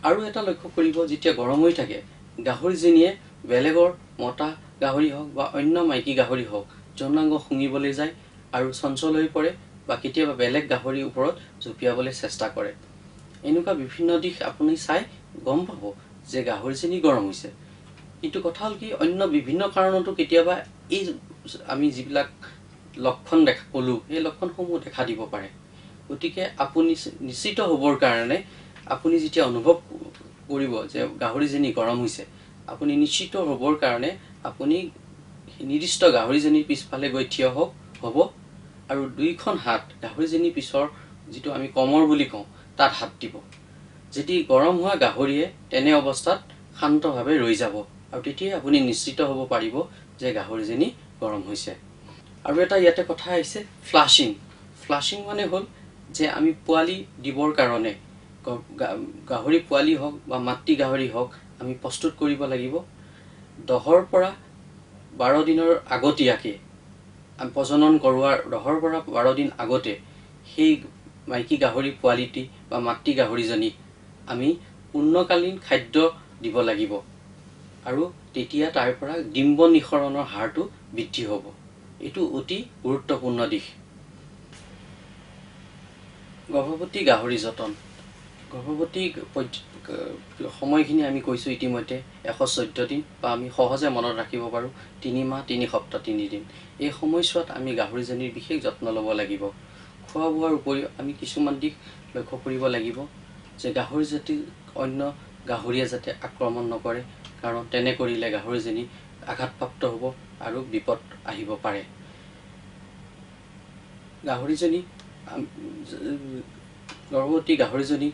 আৰু এটা লক্ষ্য কৰিব, যেতিয়া গৰম হৈ থাকে গাহৰিজনীয়ে বেলেগৰ মতা গাহৰি হওক বা অন্য মাইকী গাহৰি হওক যৌনাংগ শুঙিবলৈ যায় আৰু চঞ্চল হৈ পৰে বা কেতিয়াবা বেলেগ গাহৰিৰ ওপৰত জঁপিয়াবলৈ চেষ্টা কৰে। এনেকুৱা বিভিন্ন দিশ আপুনি চাই গম পাব যে গাহৰিজনী গৰম হৈছে। কিন্তু কথা হ'ল কি, অন্য বিভিন্ন কাৰণতো কেতিয়াবা এই আমি যিবিলাক লক্ষণ দেখা ক'লোঁ সেই লক্ষণসমূহ দেখা দিব পাৰে। গতিকে আপুনি নিশ্চিত হ'বৰ কাৰণে আপুনি যেতিয়া অনুভৱ কৰিব যে গাহৰিজনী গৰম হৈছে, আপুনি নিশ্চিত হ'বৰ কাৰণে আপুনি নিৰ্দিষ্ট গাহৰিজনীৰ পিছফালে গৈ থিয় হ'ব আৰু 2খন হাত গাহৰিজনীৰ পিছৰ যিটো আমি কমৰ বুলি কওঁ তাত হাত দিব। যদি গৰম হোৱা গাহৰিয়ে তেনে অৱস্থাত শান্তভাৱে ৰৈ যাব আৰু তেতিয়াই আপুনি নিশ্চিত হ'ব পাৰিব যে গাহৰিজনী গৰম হৈছে। আৰু এটা ইয়াতে কথা আহিছে ফ্লাছিং। ফ্লাছিং মানে হ'ল যে আমি পোৱালি দিবৰ কাৰণে গাহৰি পোৱালি হওক বা মাতৃ গাহৰি হওক আমি প্ৰস্তুত কৰিব লাগিব। 10ৰ পৰা 12 দিনৰ আগতীয়াকৈ আমি প্ৰজনন কৰোৱাৰ 10ৰ পৰা 12 দিন আগতে সেই মাইকী গাহৰি পোৱালিটি বা মাতৃ গাহৰিজনীক আমি পূৰ্ণকালীন খাদ্য দিব লাগিব আৰু তেতিয়া তাৰ পৰা ডিম্ব নিঃসৰণৰ হাৰটো বৃদ্ধি হ'ব। এইটো অতি গুৰুত্বপূৰ্ণ দিশ। গৰ্ভৱতী গাহৰি যতন। গৰ্ভৱতী সময়খিনি আমি কৈছোঁ ইতিমধ্যে 114 দিন বা আমি সহজে মনত ৰাখিব পাৰোঁ 3 মাহ 3 সপ্তাহ 3 দিন। এই সময়ছোৱাত আমি গাহৰিজনীৰ বিশেষ যত্ন ল'ব লাগিব। খোৱা বোৱাৰ উপৰিও আমি কিছুমান দিশ লক্ষ্য কৰিব লাগিব যে গাহৰি জাতি অন্য গাহৰিয়ে যাতে আক্ৰমণ নকৰে, কাৰণ তেনে কৰিলে গাহৰিজনী আঘাতপ্ৰাপ্ত হ'ব আৰু বিপদ আহিব পাৰে। গাহৰিজনী গৰ্ভৱতী গাহৰিজনী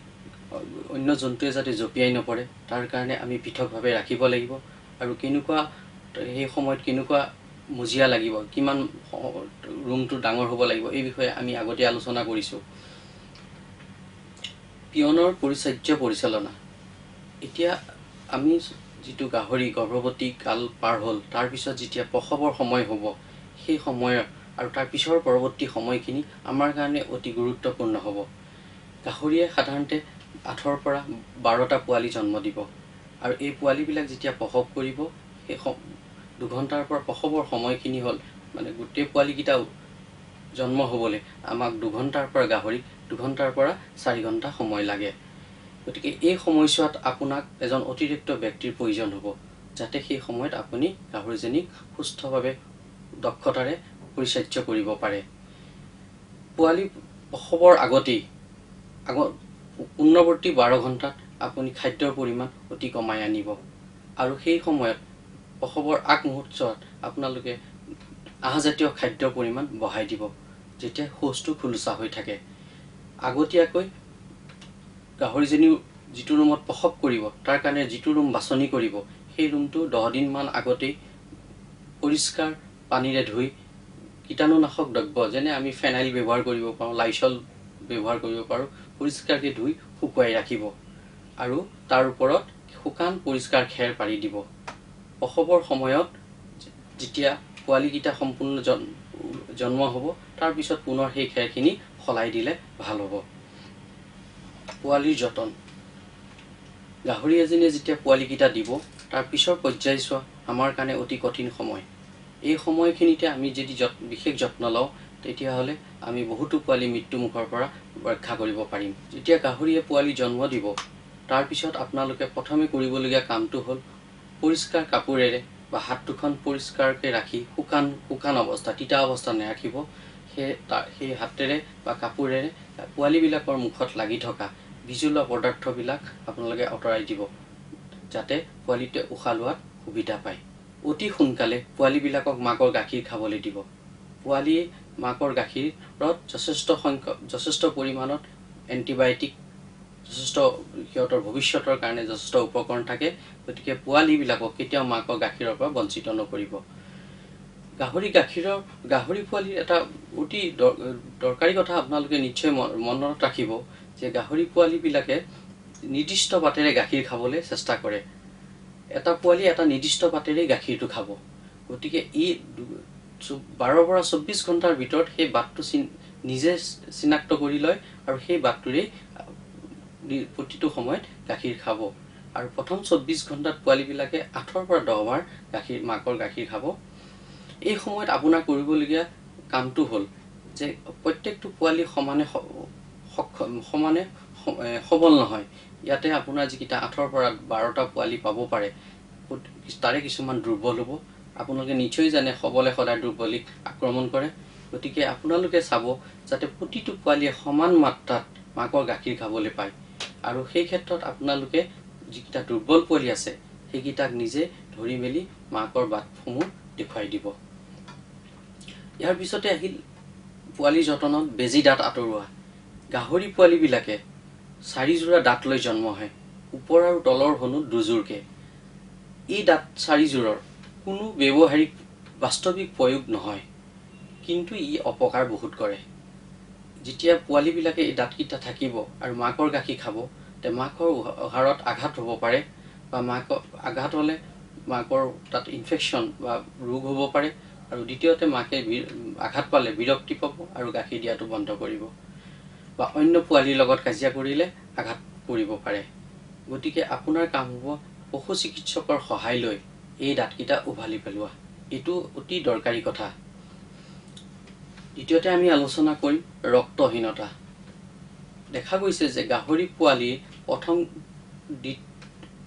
অন্য জন্তুৱে যাতে জঁপিয়াই নপৰে তাৰ কাৰণে আমি পৃথকভাৱে ৰাখিব লাগিব। আৰু কেনেকুৱা সেই সময়ত কেনেকুৱা মজিয়া লাগিব, কিমান ৰুমটো ডাঙৰ হ'ব লাগিব, এই বিষয়ে আমি আগতে আলোচনা কৰিছোঁ। পিয়নৰ পৰিচৰ্যা পৰিচালনা। এতিয়া আমি যিটো গাহৰি গৰ্ভৱতী কাল পাৰ হ'ল, তাৰপিছত যেতিয়া প্ৰসৱৰ সময় হ'ব সেই সময়ৰ আৰু তাৰ পিছৰ পৰৱৰ্তী সময়খিনি আমাৰ কাৰণে অতি গুৰুত্বপূৰ্ণ হ'ব। গাহৰিয়ে সাধাৰণতে 8ৰ পৰা 12টা পোৱালি জন্ম দিব আৰু এই পোৱালিবিলাক যেতিয়া প্ৰসৱ কৰিব সেই 2 ঘণ্টাৰ পৰা প্ৰসৱৰ সময়খিনি হ'ল মানে গোটেই পোৱালিকেইটা জন্ম হ'বলৈ আমাক 2 ঘণ্টাৰ পৰা গাহৰিক 2 ঘণ্টাৰ পৰা 4 ঘণ্টা সময় লাগে। গতিকে এই সময়ছোৱাত আপোনাক এজন অতিৰিক্ত ব্যক্তিৰ প্ৰয়োজন হ'ব, যাতে সেই সময়ত আপুনি গাহৰিজনীক সুস্থভাৱে দক্ষতাৰে পৰিচৰ্যা কৰিব পাৰে। পোৱালি প্ৰসৱৰ আগতেই পূৰ্ণৱৰ্তী 12 ঘণ্টাত আপুনি খাদ্যৰ পৰিমাণ অতি কমাই আনিব আৰু সেই সময়ত প্ৰসৱৰ আগমুহূৰ্তত আপোনালোকে আঁহজাতীয় খাদ্যৰ পৰিমাণ বঢ়াই দিব, যেতিয়া শৌচটো খোলোচা হৈ থাকে। আগতীয়াকৈ গাহৰিজনীও যিটো ৰুমত প্ৰসৱ কৰিব তাৰ কাৰণে যিটো ৰুম বাছনি কৰিব সেই ৰুমটো 10 দিনমান আগতেই পৰিষ্কাৰ পানীৰে ধুই কীটাণুনাশক দ্ৰব্য যেনে আমি ফেনাইল ব্যৱহাৰ কৰিব পাৰোঁ, লাইচল ব্যৱহাৰ কৰিব পাৰোঁ, পৰিষ্কাৰকৈ ধুই শুকুৱাই ৰাখিব আৰু তাৰ ওপৰত শুকান পৰিষ্কাৰ খেৰ পাৰি দিব। প্ৰসৱৰ সময়ত যেতিয়া পোৱালিকেইটা সম্পূৰ্ণ জন্ম হ'ব তাৰপিছত পুনৰ সেই খেৰখিনি সলাই দিলে ভাল হ'ব। পোৱালিৰ যতন। গাহৰি এজনীয়ে যেতিয়া পোৱালিকেইটা দিব তাৰ পিছৰ পৰ্যায়ছোৱা আমাৰ কাৰণে অতি কঠিন সময়। এই সময়খিনিতে আমি যদি বিশেষ যত্ন লওঁ তেতিয়াহ'লে আমি বহুতো পোৱালি মৃত্যুমুখৰ পৰা ৰক্ষা কৰিব পাৰিম। যেতিয়া গাহৰিয়ে পোৱালি জন্ম দিব তাৰপিছত আপোনালোকে প্ৰথমে কৰিবলগীয়া কামটো হ'ল পৰিষ্কাৰ কাপোৰেৰে বা হাত দুখন পৰিষ্কাৰকৈ ৰাখি শুকান অৱস্থা, তিতা অৱস্থা নাৰাখিব, সেই হাতেৰে বা কাপোৰেৰে পোৱালিবিলাকৰ মুখত লাগি থকা বিজলুৱা পদাৰ্থবিলাক আপোনালোকে আঁতৰাই দিব, যাতে পোৱালিটোৱে উশাহ লোৱাত সুবিধা পায়। অতি সোনকালে পোৱালিবিলাকক মাকৰ গাখীৰ খাবলৈ দিব। পোৱালিয়ে মাকৰ গাখীৰত যথেষ্ট পৰিমাণত এণ্টিবায়'টিক, যথেষ্ট সিহঁতৰ ভৱিষ্যতৰ কাৰণে যথেষ্ট উপকৰণ থাকে। গতিকে পোৱালিবিলাকক কেতিয়াও মাকৰ গাখীৰৰ পৰা বঞ্চিত নকৰিব। গাহৰি পোৱালিৰ এটা অতি দৰকাৰী কথা আপোনালোকে নিশ্চয় মনত ৰাখিব যে গাহৰি পোৱালিবিলাকে নিৰ্দিষ্ট বাটেৰে গাখীৰ খাবলৈ চেষ্টা কৰে। এটা পোৱালি এটা নিৰ্দিষ্ট বাটেৰেই গাখীৰটো খাব। গতিকে ই 12 পৰা 24 ঘণ্টাৰ ভিতৰত সেই বাটটো নিজে চিনাক্ত কৰি লয় আৰু সেই বাটটোৰেই প্ৰতিটো সময়ত গাখীৰ খাব। আৰু প্ৰথম 24 ঘণ্টাত পোৱালিবিলাকে 8ৰ পৰা 10 বাৰ মাকৰ গাখীৰ খাব। এই সময়ত আপোনাৰ কৰিবলগীয়া কামটো হ'ল যে প্ৰত্যেকটো পোৱালি সমানে সবল নহয়। ইয়াতে আপোনাৰ যিকেইটা 8ৰ পৰা 12টা পোৱালি পাব পাৰে, তাৰে কিছুমান দুৰ্বল হ'ব। আপোনালোকে নিশ্চয় জানে সবলে সদায় দুৰ্বলীক আক্ৰমণ কৰে। গতিকে আপোনালোকে চাব যাতে প্ৰতিটো পোৱালিয়ে সমান মাত্ৰাত মাকৰ গাখীৰ খাবলৈ পায়। আৰু সেই ক্ষেত্ৰত আপোনালোকে যিকেইটা দুৰ্বল পোৱালি আছে সেইকেইটাক নিজে ধৰি মেলি মাকৰ বাটসমূহ দেখুৱাই দিব। ইয়াৰ পিছতে আহিল পোৱালি যতনত বেজী দাঁত আঁতৰোৱা। গাহৰি পোৱালিবিলাকে 4যোৰা দাঁত লৈ জন্ম হয়, ওপৰ আৰু তলৰ হনু দুযোৰকে। এই দাঁত 4যোৰৰ কোনো ব্যৱহাৰিক বাস্তৱিক প্ৰয়োগ নহয়, কিন্তু ই অপকাৰ বহুত কৰে। যেতিয়া পোৱালিবিলাকে এই দাঁতকেইটা থাকিব আৰু মাকৰ গাখীৰ খাব, তে মাকৰ হাড়ত আঘাত হ'ব পাৰে বা মাকৰ আঘাত হ'লে মাকৰ তাত ইনফেকশ্যন বা ৰোগ হ'ব পাৰে। আৰু দ্বিতীয়তে মাকে আঘাত পালে বিৰক্তি পাব আৰু গাখীৰ দিয়াটো বন্ধ কৰিব বা অন্য পোৱালিৰ লগত কাজিয়া কৰিলে আঘাত কৰিব পাৰে। গতিকে আপোনাৰ কাম হ'ব পশু চিকিৎসকৰ সহায় লৈ এই দাঁতকেইটা উভালি পেলোৱা। এইটো অতি দৰকাৰী কথা। দ্বিতীয়তে আমি আলোচনা কৰিম ৰক্তহীনতা। দেখা গৈছে যে গাহৰি পোৱালিৰ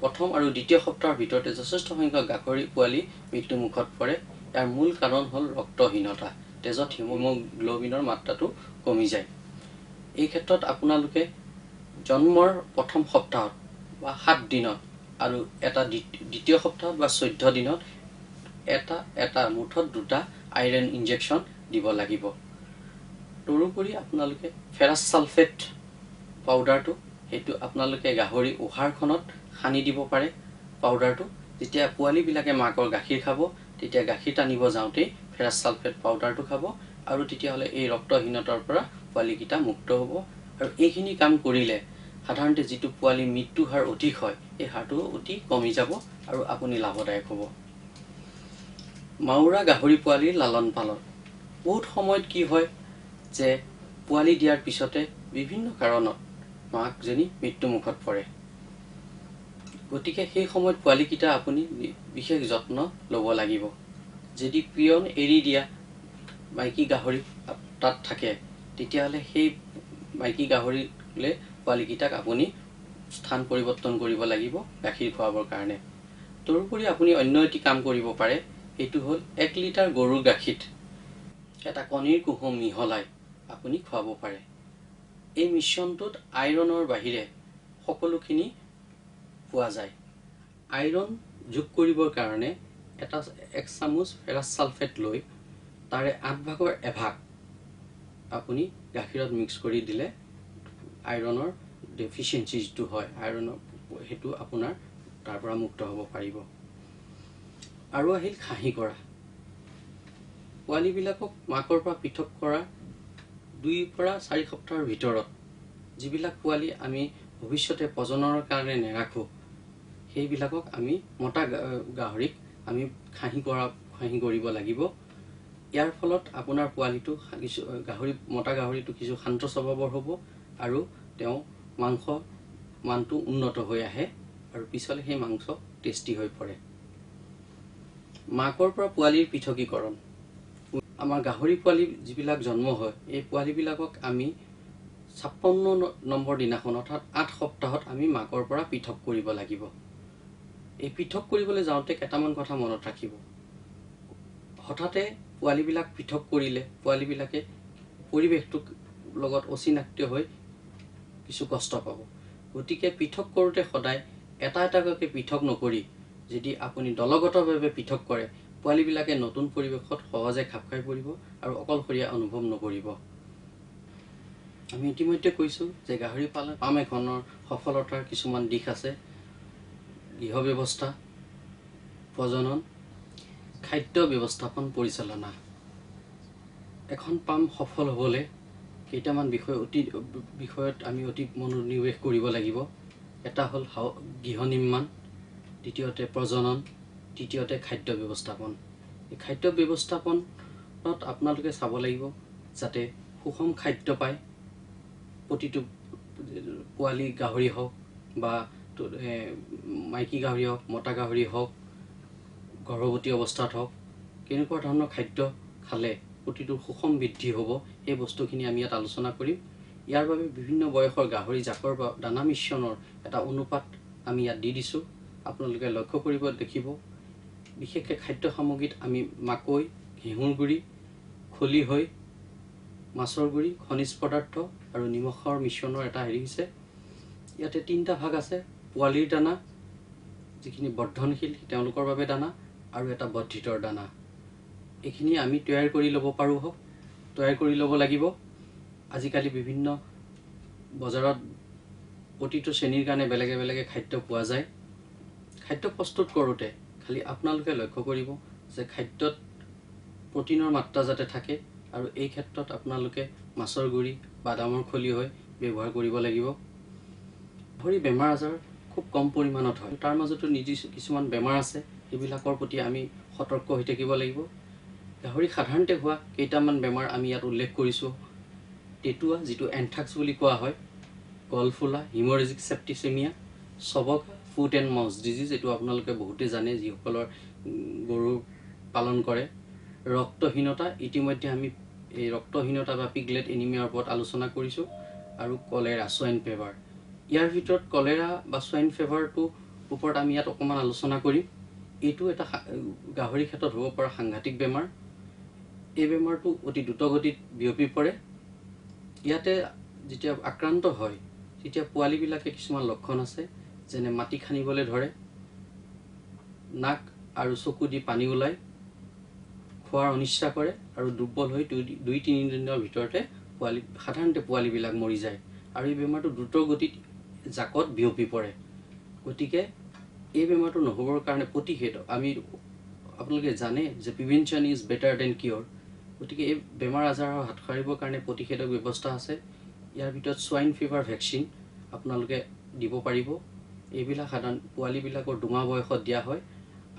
প্ৰথম আৰু দ্বিতীয় সপ্তাহৰ ভিতৰতে যথেষ্ট সংখ্যক গাহৰি পোৱালি মৃত্যুমুখত পৰে। ইয়াৰ মূল কাৰণ হ'ল ৰক্তহীনতা। তেজত হিমোগ্ল'বিনৰ মাত্ৰাটো কমি যায়। এই ক্ষেত্ৰত আপোনালোকে জন্মৰ প্ৰথম সপ্তাহত বা 7 দিনত আৰু এটা দ্বিতীয় সপ্তাহত বা 14 দিনত এটা এটা মুঠত 2টা আইৰণ ইনজেকশ্যন দিব লাগিব। তদুপৰি আপোনালোকে ফেৰাছ ছালফেট পাউডাৰটো, সেইটো আপোনালোকে গাহৰি উহাৰখনত সানি দিব পাৰে। পাউডাৰটো যেতিয়া পোৱালিবিলাকে মাকৰ গাখীৰ খাব, তেতিয়া গাখীৰ টানিব যাওঁতেই ফেৰাছ ছালফেট পাউডাৰটো খাব আৰু তেতিয়াহ'লে এই ৰক্তহীনতাৰ পৰা পোৱালিকেইটা মুক্ত হ'ব। আৰু এইখিনি কাম কৰিলে সাধাৰণতে যিটো পোৱালি মৃত্যু হাৰ অধিক হয়, এই হাৰটো অতি কমি যাব আৰু আপুনি লাভদায়ক হ'ব। মাউৰা গাহৰি পোৱালিৰ লালন পালন। বহুত সময়ত কি হয় যে পোৱালি দিয়াৰ পিছতে বিভিন্ন কাৰণত মাকজনী মৃত্যুমুখত পৰে। গতিকে সেই সময়ত পোৱালিকেইটা আপুনি বিশেষ যত্ন ল'ব লাগিব। যদি পিয়ন এৰি দিয়া মাইকী গাহৰি তাত থাকে, তেতিয়াহ'লে সেই মাইকী গাহৰিলৈ পোৱালিকেইটাক আপুনি স্থান পৰিৱৰ্তন কৰিব লাগিব গাখীৰ খুৱাবৰ কাৰণে। তদুপৰি আপুনি অন্য এটি কাম কৰিব পাৰে, সেইটো হ'ল 1 লিটাৰ গৰুৰ গাখীৰত এটা কণীৰ কুহুম মিহলাই আপুনি খুৱাব পাৰে। এই মিশ্ৰণটোত আইৰণৰ বাহিৰে সকলোখিনি পোৱা যায়। আইৰণ যোগ কৰিবৰ কাৰণে 1 চামুচ ফেৰাছ ছালফেট লৈ তাৰে 8 ভাগৰ 1 ভাগ আপুনি গাখীৰত মিক্স কৰি দিলে আইৰণৰ ডেফিচিয়েঞ্চি যিটো হয় আইৰণৰ, সেইটো আপোনাৰ তাৰ পৰা মুক্ত হ'ব পাৰিব। আৰু আহিল খাহী কৰা। পোৱালিবিলাকক মাকৰ পৰা পৃথক কৰা 2 পৰা 4 সপ্তাহৰ ভিতৰত যিবিলাক পোৱালি আমি ভৱিষ্যতে প্ৰজননৰ কাৰণে নেৰাখোঁ, সেইবিলাকক আমি মতা গাহৰিক আমি খাহী কৰিব লাগিব। ইয়াৰ ফলত আপোনাৰ পোৱালিটো কিছু গাহৰি মতা গাহৰিটো কিছু শান্ত স্বভাৱৰ হ'ব আৰু তেওঁ মাংস মানটো উন্নত হৈ আহে আৰু পিছলৈ সেই মাংস টেষ্টি হৈ পৰে। মাকৰ পৰা পোৱালিৰ পৃথকীকৰণ। আমাৰ গাহৰি পোৱালি যিবিলাক জন্ম হয়, এই পোৱালিবিলাকক আমি 56 নম্বৰ দিনাখন অৰ্থাৎ 8 সপ্তাহত আমি মাকৰ পৰা পৃথক কৰিব লাগিব। এই পৃথক কৰিবলৈ যাওঁতে কেইটামান কথা মনত ৰাখিব। হঠাতে পোৱালিবিলাক পৃথক কৰিলে পোৱালিবিলাকে পৰিৱেশটোৰ লগত অচিনাক্ত হৈ কিছু কষ্ট পাব। গতিকে পৃথক কৰোঁতে সদায় এটা এটাকৈ পৃথক নকৰি যদি আপুনি দলগতভাৱে পৃথক কৰে, পোৱালিবিলাকে নতুন পৰিৱেশত সহজে খাপ খাই পৰিব আৰু অকলশৰীয়া অনুভৱ নকৰিব। আমি ইতিমধ্যে কৈছোঁ যে গাহৰি পালন পাম এখনৰ সফলতাৰ কিছুমান দিশ আছে। গৃহ ব্যৱস্থা, প্ৰজনন, খাদ্য ব্যৱস্থাপন, পৰিচালনা। এখন পাম সফল হ'বলৈ কেইটামান বিষয়ত আমি অতি মনোনিৱেশ কৰিব লাগিব। এটা হ'ল গৃহ নিৰ্মাণ, দ্বিতীয়তে প্ৰজনন, তৃতীয়তে খাদ্য ব্যৱস্থাপন। এই খাদ্য ব্যৱস্থাপনত আপোনালোকে চাব লাগিব যাতে সুষম খাদ্য পায় প্ৰতিটো পোৱালি গাহৰি হওক বা মাইকী গাহৰি হওক, মতা গাহৰি হওক, গৰ্ভৱতী অৱস্থাত হওক, কেনেকুৱা ধৰণৰ খাদ্য খালে প্ৰতিটো সুষম বৃদ্ধি হ'ব, সেই বস্তুখিনি আমি ইয়াত আলোচনা কৰিম। ইয়াৰ বাবে বিভিন্ন বয়সৰ গাহৰি জাকৰ বা দানা মিশ্ৰণৰ এটা অনুপাত আমি ইয়াত দি দিছোঁ, আপোনালোকে লক্ষ্য কৰিব দেখিব। বিশেষকৈ খাদ্য সামগ্ৰীত আমি মাকৈ, ঘেঁহুৰ গুড়ি, খলিহৈ, মাছৰ গুড়ি, খনিজ পদাৰ্থ আৰু নিমখৰ মিশ্ৰণৰ এটা হেৰি হৈছে। ইয়াতে তিনিটা ভাগ আছে, পোৱালিৰ দানা, যিখিনি বৰ্ধনশীল তেওঁলোকৰ বাবে দানা, আৰু এটা বৰ্ধিতৰ দানা। এইখিনি আমি তৈয়াৰ কৰি ল'ব পাৰোঁ হওক, তৈয়াৰ কৰি ল'ব লাগিব। আজিকালি বিভিন্ন বজাৰত প্ৰতিটো শ্ৰেণীৰ কাৰণে বেলেগে বেলেগে খাদ্য পোৱা যায়। খাদ্য প্ৰস্তুত কৰোঁতে খালি আপোনালোকে লক্ষ্য কৰিব যে খাদ্যত প্ৰটিনৰ মাত্ৰা যাতে থাকে, আৰু এই ক্ষেত্ৰত আপোনালোকে মাছৰ গুড়ি, বাদামৰ খলিহৈ ব্যৱহাৰ কৰিব লাগিব। গাহৰি বেমাৰ আজাৰ খুব কম পৰিমাণত হয়, তাৰ মাজতো নিৰ্দিষ্ট কিছুমান বেমাৰ আছে, সেইবিলাকৰ প্ৰতি আমি সতৰ্ক হৈ থাকিব লাগিব। গাহৰি সাধাৰণতে হোৱা কেইটামান বেমাৰ আমি ইয়াত উল্লেখ কৰিছোঁ। টেটুৱা, যিটো এনথ্ৰাক্স বুলি কোৱা হয়, গলফুলা, হিমৰেজিক চেপ্টিচেমিয়া, চবকা, ফুট এণ্ড মাউথ ডিজিজ, এইটো আপোনালোকে বহুতে জানে যিসকলৰ গৰু পালন কৰে। ৰক্তহীনতা, ইতিমধ্যে আমি এই ৰক্তহীনতা বা পিগলেট এনিমিয়াৰ ওপৰত আলোচনা কৰিছোঁ, আৰু কলেৰা, সোৱাইন ফিভাৰ। ইয়াৰ ভিতৰত কলেৰা বা সোৱাইন ফিভাৰটোৰ ওপৰত আমি ইয়াত অকণমান আলোচনা কৰিম। এইটো এটা গাহৰি ক্ষেত্ৰত হ'ব পৰা সাংঘাতিক বেমাৰ। এই বেমাৰটো অতি দ্ৰুতগতিত বিয়পি পৰে। ইয়াতে যেতিয়া আক্ৰান্ত হয় তেতিয়া পোৱালিবিলাকে কিছুমান লক্ষণ আছে, যেনে মাটি খান্দিবলৈ ধৰে, নাক আৰু চকু দি পানী ওলায়, খোৱাৰ অনিচ্ছা কৰে, আৰু দুৰ্বল হৈ 2-3 দিনৰ ভিতৰতে সাধাৰণতে পোৱালিবিলাক মৰি যায়। আৰু এই বেমাৰটো দ্ৰুতগতিত জাকত বিয়পি পৰে। গতিকে এই বেমাৰটো নহ'বৰ কাৰণে প্ৰতিষেধক আমি আপোনালোকে জানে যে prevention is better than cure. গতিকে এই বেমাৰ আজাৰৰ হাত সাৰিবৰ কাৰণে প্ৰতিষেধক ব্যৱস্থা আছে। ইয়াৰ ভিতৰত সোৱাইন ফিভাৰ ভেকচিন আপোনালোকে দিব পাৰিব। এইবিলাক সাধাৰণ পোৱালিবিলাকৰ 2 মাহ বয়সত দিয়া হয়,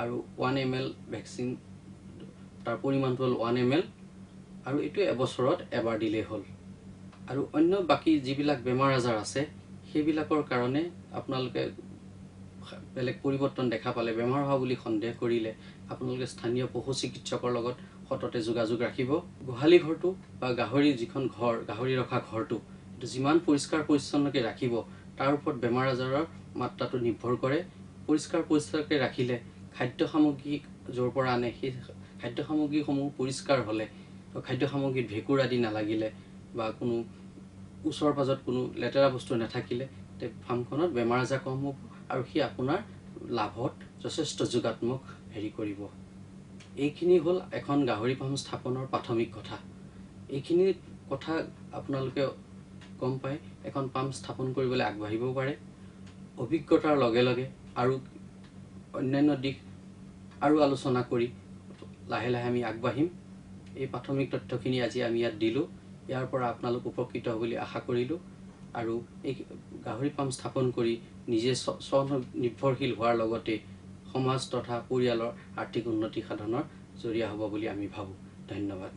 আৰু 1 ml vaccine, তাৰ পৰিমাণটো হ'ল 1 ml, আৰু এইটো এবছৰত এবাৰ দিলেই হ'ল। আৰু অন্য বাকী যিবিলাক বেমাৰ আজাৰ আছে সেইবিলাকৰ কাৰণে আপোনালোকে বেলেগ পৰিৱৰ্তন দেখা পালে, বেমাৰ হোৱা বুলি সন্দেহ কৰিলে আপোনালোকে স্থানীয় পশু চিকিৎসকৰ লগত সততে যোগাযোগ ৰাখিব। গোহালি ঘৰটো বা গাহৰি যিখন ঘৰ, গাহৰি ৰখা ঘৰটো, এইটো যিমান পৰিষ্কাৰ পৰিচ্ছন্নকৈ ৰাখিব তাৰ ওপৰত বেমাৰ আজাৰৰ মাত্ৰাটো নিৰ্ভৰ কৰে। পৰিষ্কাৰ পৰিচ্ছন্নকৈ ৰাখিলে খাদ্য সামগ্ৰী য'ৰ পৰা আনে সেই খাদ্য সামগ্ৰীসমূহ পৰিষ্কাৰ হ'লে, খাদ্য সামগ্ৰীত ভেঁকুৰ আদি নালাগিলে বা কোনো ওচৰ পাজৰত কোনো লেতেৰা বস্তু নাথাকিলে তে ফাৰ্মখনত বেমাৰ আজাৰ কম হ'ব, আৰু সি আপোনাৰ লাভত যথেষ্ট যোগাত্মক হেৰি কৰিব। এইখিনি হ'ল এখন গাহৰি ফাৰ্ম স্থাপনৰ প্ৰাথমিক কথা। এইখিনি কথা আপোনালোকে গম পাই এখন ফাৰ্ম স্থাপন কৰিবলৈ আগবাঢ়িব পাৰে। অভিজ্ঞতাৰ লগে লগে আৰু অন্যান্য দিশ আৰু আলোচনা কৰি লাহে লাহে আমি আগবাঢ়িম। এই প্ৰাথমিক তথ্যখিনি আজি আমি ইয়াত দিলোঁ, ইয়াৰ পৰা আপোনালোক উপকৃত হ'ব বুলি আশা কৰিলোঁ। আৰু এই গাহৰি ফাৰ্ম স্থাপন কৰি নিজে স্বনিৰ্ভৰশীল হোৱাৰ লগতে সমাজ তথা পৰিয়ালৰ আৰ্থিক উন্নতি সাধনৰ জৰিয়া হ'ব বুলি আমি ভাবোঁ। ধন্যবাদ।